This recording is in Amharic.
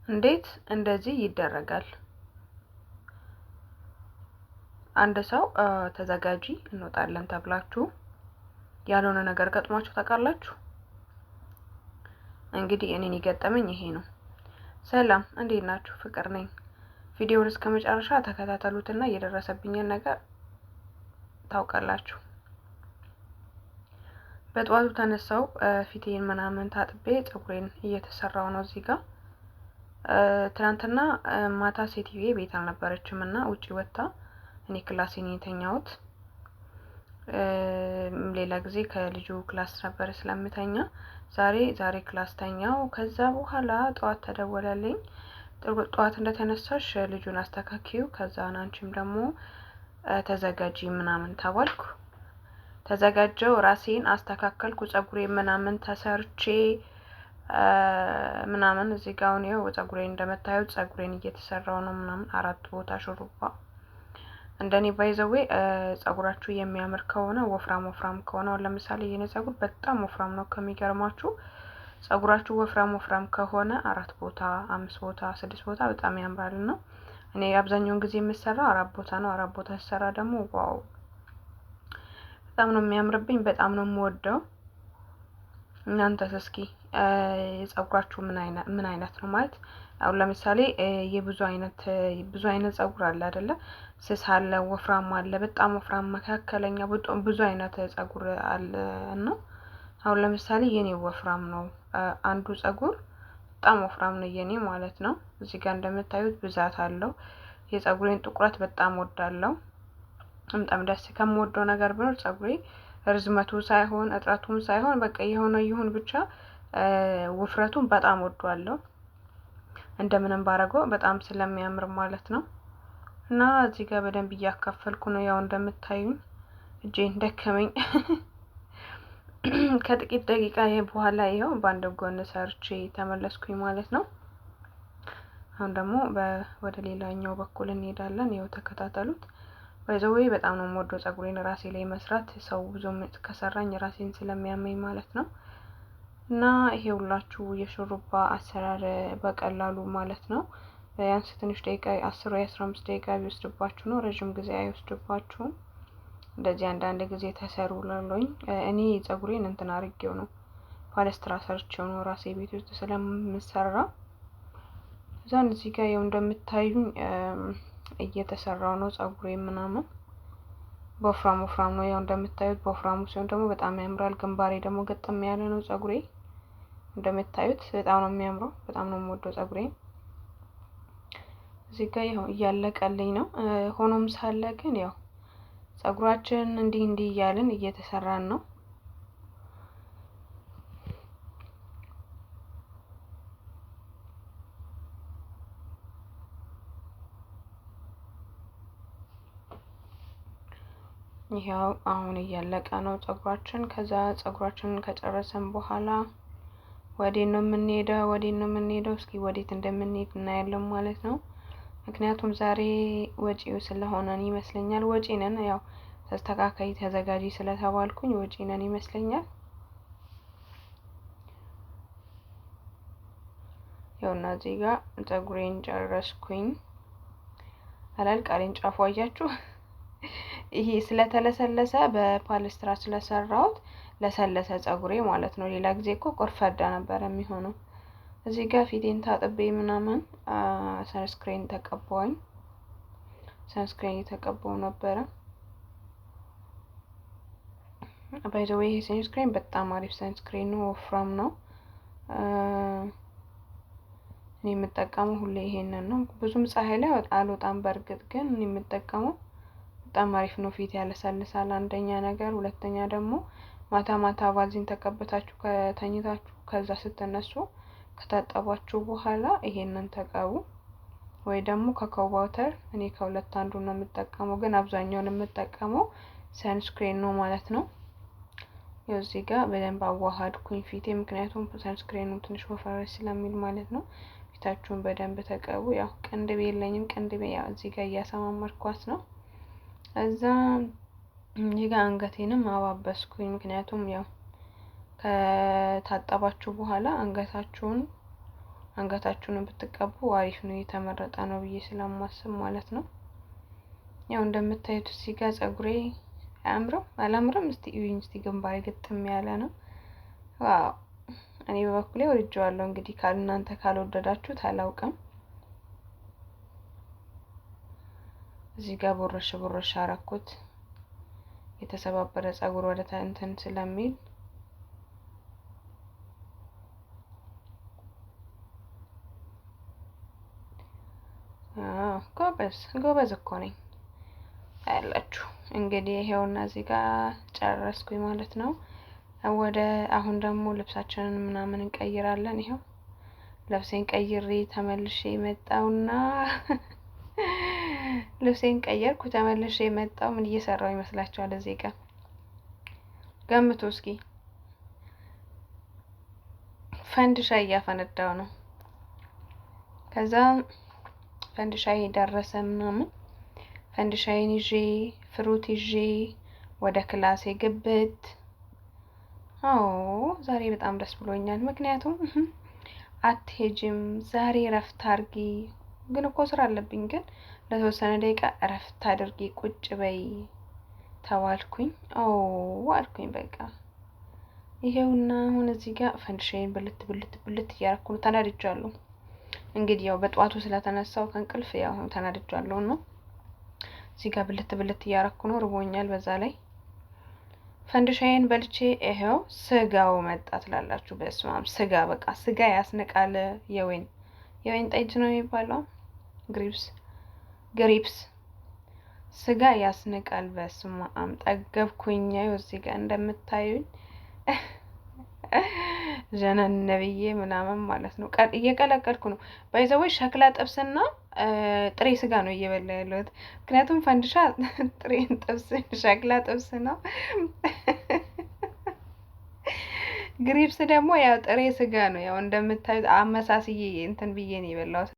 እንዴት እንደዚህ ይደረጋል? አንድ ሰው ተዘጋጂ እንወጣለን ተብላችሁ ያልሆነ ነገር ገጥሟችሁ ታውቃላችሁ? እንግዲህ እኔን የገጠመኝ ይሄ ነው። ሰላም፣ እንዴት ናችሁ? ፍቅር ነኝ። ቪዲዮውን እስከ መጨረሻ ተከታተሉትና የደረሰብኝን ነገር ታውቃላችሁ። በጠዋቱ ተነሳው፣ ፊቴን ምናምን ታጥቤ ፀጉሬን እየተሰራው ነው እዚህ ጋር። ትናንትና ማታ ሴትዬ ቤት አልነበረችም እና ውጪ ወጥታ እኔ ክላሴን የተኛሁት። ሌላ ጊዜ ከልጁ class ነበረ ስለምተኛ ዛሬ class ተኛው። ከዛ በኋላ ጠዋት ተደወለልኝ። ጠዋት እንደተነሳሽ ልጁን አስተካክዩ፣ ከዛ አንቺም ደግሞ ተዘጋጂ ምናምን ተባልኩ። ተዘጋጀው፣ ራሴን አስተካከልኩ፣ ጸጉሬ ምናምን ተሰርቼ ምናምን። እዚህ ጋር አሁን ይኸው ጸጉሬን እንደምታዩት ጸጉሬን እየተሰራው ነው ምናምን፣ አራት ቦታ ሹሩባ። እንደኔ by the way ጸጉራችሁ የሚያምር ከሆነ፣ ወፍራም ወፍራም ከሆነ፣ አሁን ለምሳሌ የኔ ጸጉር በጣም ወፍራም ነው። ከሚገርማችሁ ጸጉራችሁ ወፍራም ወፍራም ከሆነ አራት ቦታ፣ አምስት ቦታ፣ ስድስት ቦታ በጣም ያምራል። እና እኔ አብዛኛውን ጊዜ የምሰራው አራት ቦታ ነው። አራት ቦታ ሲሰራ ደግሞ wow፣ በጣም ነው የሚያምርብኝ። በጣም ነው የምወደው። እናንተስ እስኪ ጸጉራችሁ ምን አይነት ነው? ማለት አሁን ለምሳሌ የብዙ አይነት ብዙ አይነት ጸጉር አለ አይደለ? ስስ አለ፣ ወፍራም አለ፣ በጣም ወፍራም፣ መካከለኛ፣ ብዙ አይነት ጸጉር አለ። እና አሁን ለምሳሌ የኔ ወፍራም ነው። አንዱ ጸጉር በጣም ወፍራም ነው የኔ ማለት ነው። እዚህ ጋር እንደምታዩት ብዛት አለው። የጸጉሬን ጥቁረት በጣም ወዳለው። በጣም ደስ ከምወደው ነገር ቢኖር ጸጉሬ ርዝመቱ ሳይሆን፣ እጥረቱም ሳይሆን፣ በቃ የሆነ ይሁን ብቻ ውፍረቱን በጣም ወዷለሁ። እንደምንም ባረገው በጣም ስለሚያምር ማለት ነው። እና እዚህ ጋር በደንብ እያካፈልኩ ነው። ያው እንደምታዩኝ እጄን ደከመኝ። ከጥቂት ደቂቃ በኋላ ይኸው በአንድ ጎን ሰርቼ ተመለስኩኝ ማለት ነው። አሁን ደግሞ ወደ ሌላኛው በኩል እንሄዳለን። ይኸው ተከታተሉት። By the way በጣም ነው የምወደው ጸጉሬን ራሴ ላይ መስራት፣ ሰው ብዙም ከሰራኝ ራሴን ስለሚያመኝ ማለት ነው። እና ይሄ ሁላችሁ የሹሩባ አሰራር በቀላሉ ማለት ነው። ቢያንስ ትንሽ ደቂቃ፣ 10 ወይ 15 ደቂቃ ቢወስድባችሁ ነው። ረዥም ጊዜ አይወስድባችሁም። እንደዚህ አንዳንድ ጊዜ ተሰሩ ላለኝ እኔ ጸጉሬን እንትን አርጌው ነው፣ ፓለስትራ ሰርቼው ነው ራሴ ቤት ውስጥ ስለምሰራ። እዛን እዚህ ጋር ያው እንደምታዩኝ እየተሰራው ነው ጸጉሬ ምናምን። በወፍራም ወፍራም ነው ያው እንደምታዩት። በወፍራሙ ሲሆን ደግሞ በጣም ያምራል። ግንባሬ ደግሞ ገጠም ያለ ነው ጸጉሬ፣ እንደምታዩት በጣም ነው የሚያምረው። በጣም ነው የምወደው ጸጉሬ። እዚህ ጋር ያው እያለቀልኝ ነው። ሆኖም ሳለ ግን ያው ጸጉራችን እንዲህ እንዲህ እያልን እየተሰራን ነው። ይኸው አሁን እያለቀ ነው ጸጉራችን። ከዛ ጸጉራችንን ከጨረስን በኋላ ወዴት ነው የምንሄደው? ወዴት ነው የምንሄደው? እስኪ ወዴት እንደምንሄድ እናያለን ማለት ነው። ምክንያቱም ዛሬ ወጪው ስለሆነን ይመስለኛል። ወጪ ነን፣ ያው ተስተካካይ ተዘጋጂ ስለተባልኩኝ ወጪ ነን ይመስለኛል። ይኸውና እዚህ ጋር ጸጉሬን ጨረስኩኝ። አላልቃሌን ጫፉ አያችሁ። ይሄ ስለተለሰለሰ በፓለስትራ ስለሰራሁት ለሰለሰ ጸጉሬ ማለት ነው። ሌላ ጊዜ እኮ ቆርፈዳ ነበር የሚሆነው። እዚህ ጋር ፊቴን ታጥቤ ምናምን sunscreen ተቀባውኝ። Sunscreen እየተቀባው ነበረ። By the way ይሄ sunscreen በጣም አሪፍ sunscreen ነው፣ ወፍራም ነው። እኔ የምጠቀመው ሁሌ ይሄንን ነው። ብዙም ፀሐይ ላይ አልወጣም። በእርግጥ ግን እኔ የምጠቀመው በጣም አሪፍ ነው። ፊት ያለሰልሳል አንደኛ ነገር፣ ሁለተኛ ደግሞ ማታ ማታ ቫዝሊን ተቀብታችሁ ከተኝታችሁ ከዛ ስትነሱ ከታጠባችሁ በኋላ ይሄንን ተቀቡ፣ ወይ ደግሞ cocoa butter። እኔ ከሁለት አንዱ ነው የምጠቀመው፣ ግን አብዛኛውን የምጠቀመው sunscreen ነው ማለት ነው። ያው እዚህ ጋር በደንብ አዋሃድኩኝ ፊቴ፣ ምክንያቱም sunscreen ኑ ትንሽ ወፈር ስለሚል ማለት ነው። ፊታችሁን በደንብ ተቀቡ። ያው ቅንድብ የለኝም፣ ቅንድቤ ያው እዚህ ጋር እያሰማመርኳት ነው። እዛ እዚህ ጋር አንገቴንም አባበስኩኝ፣ ምክንያቱም ያው ከታጠባችሁ በኋላ አንገታችሁን አንገታችሁን ብትቀቡ አሪፍ ነው፣ የተመረጠ ነው ብዬ ስለማስብ ማለት ነው። ያው እንደምታዩት እዚህ ጋር ጸጉሬ አያምርም አላምርም? እስቲ እዩኝ እስቲ ግንባሬ ግጥም ያለ ነው። Wow፣ እኔ በበኩሌ ወድጄዋለሁ። እንግዲህ እናንተ ካልወደዳችሁት አላውቅም። እዚህ ጋር ቦረሽ ቦረሽ አረኩት የተሰባበረ ጸጉር ወደ እንትን ስለሚል። ጎበዝ ጎበዝ እኮ ነኝ ያላችሁ። እንግዲህ ይሄውና እዚህ ጋር ጨረስኩኝ ማለት ነው። ወደ አሁን ደግሞ ልብሳችንን ምናምን እንቀይራለን። ይኸው ልብሴን ቀይሬ ተመልሼ መጣውና ልብሴን ቀየርኩ ተመልሼ መጣው። ምን እየሰራው ይመስላችኋል? እዚህ ጋር ገምቱ እስኪ። ፈንድሻ እያፈነዳው ነው። ከዛ ፈንድሻዬ ደረሰ ምናምን፣ ፈንድሻዬን ይዤ fruit ይዤ ወደ ክላሴ ግብት። አዎ፣ ዛሬ በጣም ደስ ብሎኛል። ምክንያቱም አትሄጂም ዛሬ እረፍት አድርጊ፣ ግን እኮ ስራ አለብኝ፣ ግን ለተወሰነ ደቂቃ እረፍት አድርጊ ቁጭ በይ ተባልኩኝ። ኦ አልኩኝ በቃ። ይሄውና አሁን እዚህ ጋር ፈንድሻዬን ብልት ብልት ብልት እያረኩ ነው። ተናድጃለሁ። እንግዲህ ያው በጠዋቱ ስለተነሳው ከእንቅልፍ ያው ተናድጃለሁ ነው። እዚህ ጋር ብልት ብልት እያረኩ ነው። ርቦኛል። በዛ ላይ ፈንድሻዬን በልቼ ይሄው ስጋው መጣ ትላላችሁ። በስማም ስጋ በቃ ስጋ ያስንቃል። የወይን ጠጅ ነው የሚባለው፣ grapes grapes ስጋ ያስንቃል። በስማም ጠገብኩኝ። እዚህ ጋር እንደምታዩኝ ጀነን ብዬ ምናምን ማለት ነው። እየቀላቀልኩ ነው። By the way ሸክላ ጥብስና ጥሬ ስጋ ነው እየበላ ያለሁት። ምክንያቱም ፈንድሻ ጥሬ ጥብስ ሸክላ ጥብስ ነው። Grapes ደግሞ ያው ጥሬ ስጋ ነው። ያው እንደምታዩት አመሳስዬ እንትን ብዬ ነው የበላሁት።